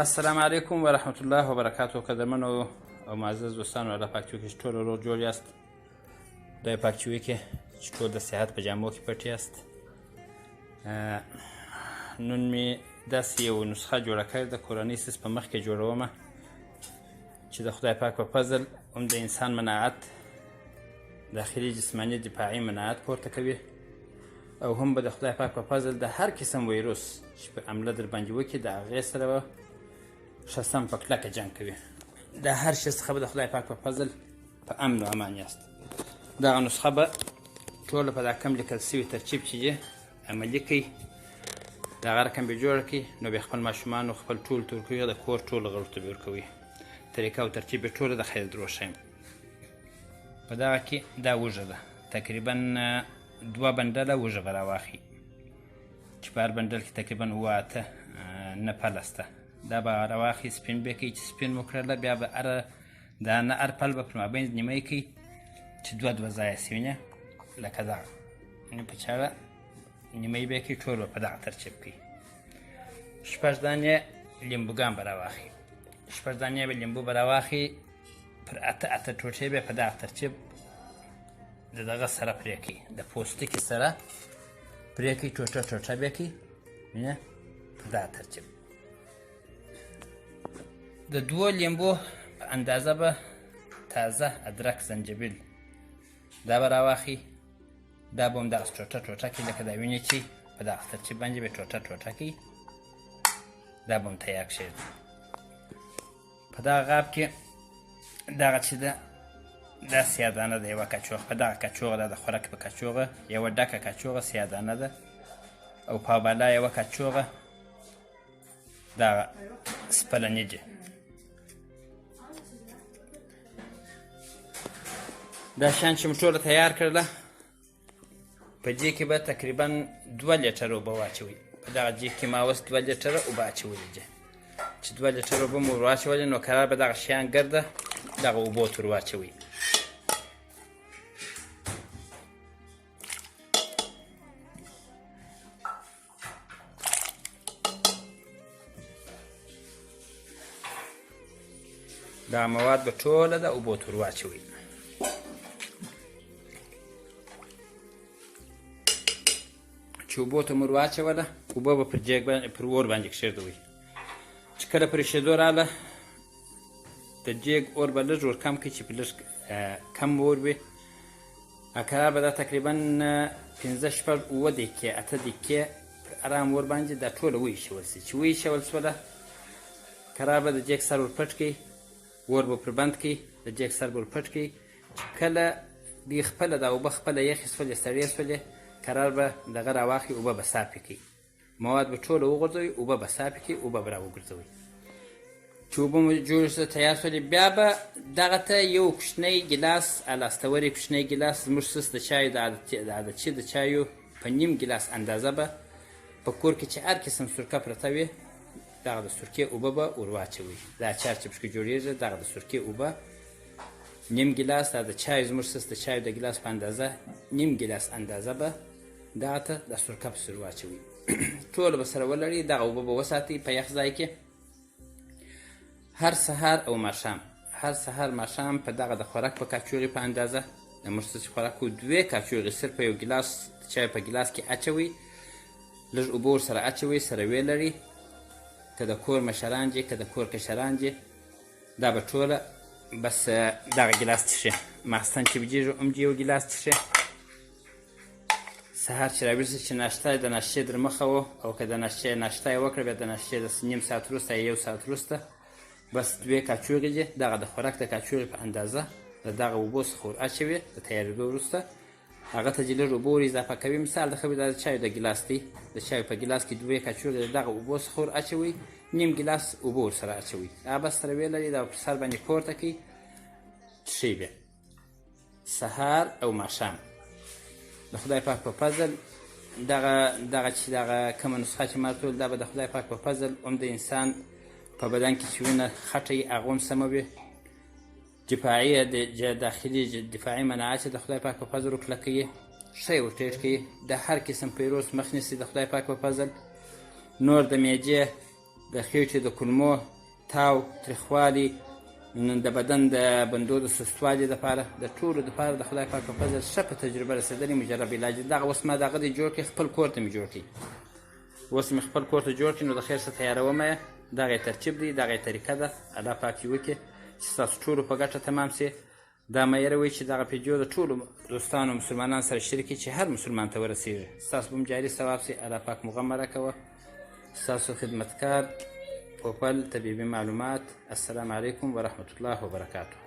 السلام علیکم ورحمت الله وبرکاته. قدرمنو او معزز دوستانو، الله پاک چې وکړي چې ټول روغ جوړ یاست. خدای پاک چې وکړي چې ټول د صحت په جامو کې پټ یاست. نن مې داسې یو نسخه جوړه کړې ده، کورنۍ څیز په مخ کې جوړومه چې د خدای پاک په فضل هم د انسان مناعت، داخلي جسماني دفاعي مناعت پورته کوي، او هم به د خدای پاک په فضل د هر قسم ویروس چې په عمله در باندې وکړي د هغې سره به ښه سم په کلکه جنګ کوي. د هر شي څخه به د خدای پاک په فضل په امن او امان یاست. دغه نسخه به ټوله په دا کم لیکل سوي ترتیب چې دي عملي کوي، دغه رقم به جوړه کړي، نو بیا خپل ماشومانو خپل ټول ته ورکوي، د کور ټولو غړو ته به ورکوي. طریقه او ترتیب یې ټوله د خیر در وښیم. په دغه کې دا وږه ده، تقریبا دوه بنډله وږه به راواخلي چې په هر بنډل کې تقریبا اووه اته نه پله سته. دا به راواخلي، سپین به یې کوي، چې سپین وکړله بیا به هره دانه هر پل به پر مابین نیمه یې کوي چې دوه دوه ځایه سي، وینې لکه دغه په چاړه نیمه یې به یې کوي، ټول به په دغه ترتیب کوي. شپږ دانې لیمبوګان به راواخلي، شپږ دانې به لیمبو به راواخلي، پر اته اته ټوټې به په دغه ترتیب د دغه سره پرې کوي، د پوستکي سره پرې کوي، ټوټه ټوټه به یې کوي، وینې په دغه ترتیب. د دوو لیمبو په اندازه به تازه ادرک زنجبیل دا به راواخلي، دا به هم دغسې ټوټه ټوټه کړي، لکه دا وینې چې په دغه ترتیب باندې به ټوټه ټوټه کړي، دا به هم تیار کښېږدي. په دغه غاب کې دغه چې ده دا سیاه دانه ده، یوه کچوغه، په دغه کچوغه ده د خوراک په کچوغه یوه ډکه کچوغه سیاه دانه ده، او په بالا یوه کچوغه دغه سپلني دي. دا شیان چې مو ټوله تیار کړله په دې کې به تقریبا 2 لیټره اوبه واچوئ. په دغه دیګ کې ما اوس 2 لیټره اوبه اچولې دي، چې 2 لیټره اوبه مو ور واچولې نو کرار به دغه شیان ګرده دغه اوبو ته ور واچوئ. دا مواد به ټوله د اوبو ته ور واچوئ. چې اوبو ته مو ور واچوله اوبه به پر دیګ باندې پر اور باندې کښېږدوئ. چې کله پر شیدو راغله د دیګ اور به لږ ور کم کړئ چې په لږ کم اور وي. کرار به دا تقریبا 5 6 7 دقیقې 8 دقیقې پر ارام اور باندې دا ټوله وایشول سي. چې وایشول سوله کرار به د دیګ سر ور پټ کړئ، اور به پر بند کړئ، د دیګ سر به ور پټ کړئ. چې کله دوی خپله دا اوبه خپله یخې سولې سړې سولې کرار به دغه راواخلي، اوبه به صافې کړئ، مواد به ټوله وغورځوئ، اوبه به صافې کړئ، اوبه به راوګرځوئ. چې اوبه مو جوړې شوې تیار شولې بیا به دغه ته یو کوچنی ګیلاس الاستوري کوچنی ګیلاس زموږ سس د چایو د عادتي د چایو په نیم ګیلاس اندازه به په کور کې چې هر قسم سرکه پرته وي دغه د سرکې اوبه به ور واچوئ. دا اچار چې پکې جوړېږي دغه د سرکې اوبه نیم ګیلاس، دا د چایو زموږ سس د چایو د ګیلاس په اندازه نیم ګیلاس اندازه به دغه ته د سرکه پسې ور واچوئ. ټوله به سره ولړي، دغه اوبه به وساتئ په یخ ځای کې. هر سهار او ماښام، هر سهار ماښام په دغه د خوراک په کاچوغې په اندازه د موږ څه چې خوراک کوو دوې کاچوغې صرف په یو ګیلاس د چای په ګیلاس کې اچوئ، لږ اوبه ورسره اچوئ، سره ویلړئ. که د کور مشران دي که د کور کشران دي دا به ټوله بس دغه ګیلاس څښي. ماخستن چې بجېږي هم یو ګیلاس څښي. سهار چې راویښ شي چې ناشته د ناشتې در مخه و او که د ناشتې ناشته یې وکړه بیا د ناشتې د نیم ساعت وروسته یا یو ساعت وروسته بس دوې کاچوغې دي دغه د خوراک د کاچوغې په اندازه د دغه اوبو څخه ور اچوي. د تیارېدو وروسته هغه ته چې لږ اوبه ور اضافه کوي، مثال د خبرې دا د چایو د ګیلاس دی، د چایو په ګیلاس کې دوې کاچوغې د دغه اوبو څخه ور اچوي، نیم ګیلاس اوبه ورسره اچوي، هغه بس سره ویلري، دا پر سر باندې پورته کوي، څښي بیا سهار او ماښام. د خدای پاک په فضل دغه دغه چې دغه کومه نسخه چې ما ټول دا به د خدای پاک په فضل هم د انسان په بدن کې چې وینه خټه وي هغه هم سموي، دفاعي د داخلي دفاعي مناعت چې د خدای پاک په فضل ورکلکوي، ښه یې ورټیټ کوي، د هر قسم ویروس مخ نیسي د خدای پاک په فضل. نور د معدې د خېټې د کولمو تاو تریخوالي، د بدن د بندو د سستوالي دپاره، د ټولو دپاره د خدای پاک په فضل ښه په تجربه رسېدلی مجرب علاج دی. دغه اوس ما دغه دی جوړ کړی، خپل کور ته مې جوړ کړی، اوس مې خپل کور ته جوړ کړی، نو د خیر څخه تیاروم یې. دغه یې ترتیب دی، دغه یې طریقه ده. الله پاک یې وکړي چې ستاسو ټولو په ګټه تمام سي. دا مه هېروئ چې دغه ویډیو د ټولو دوستانو مسلمانانو سره شریک کړئ چې هر مسلمان ته ورسېږي. ستاسو به هم جاري ثواب سي. الله پاک مو غم مه راکوه. ستاسو خدمتکار پوپل طبیبي معلومات. السلام علیکم ورحمت الله وبرکاته.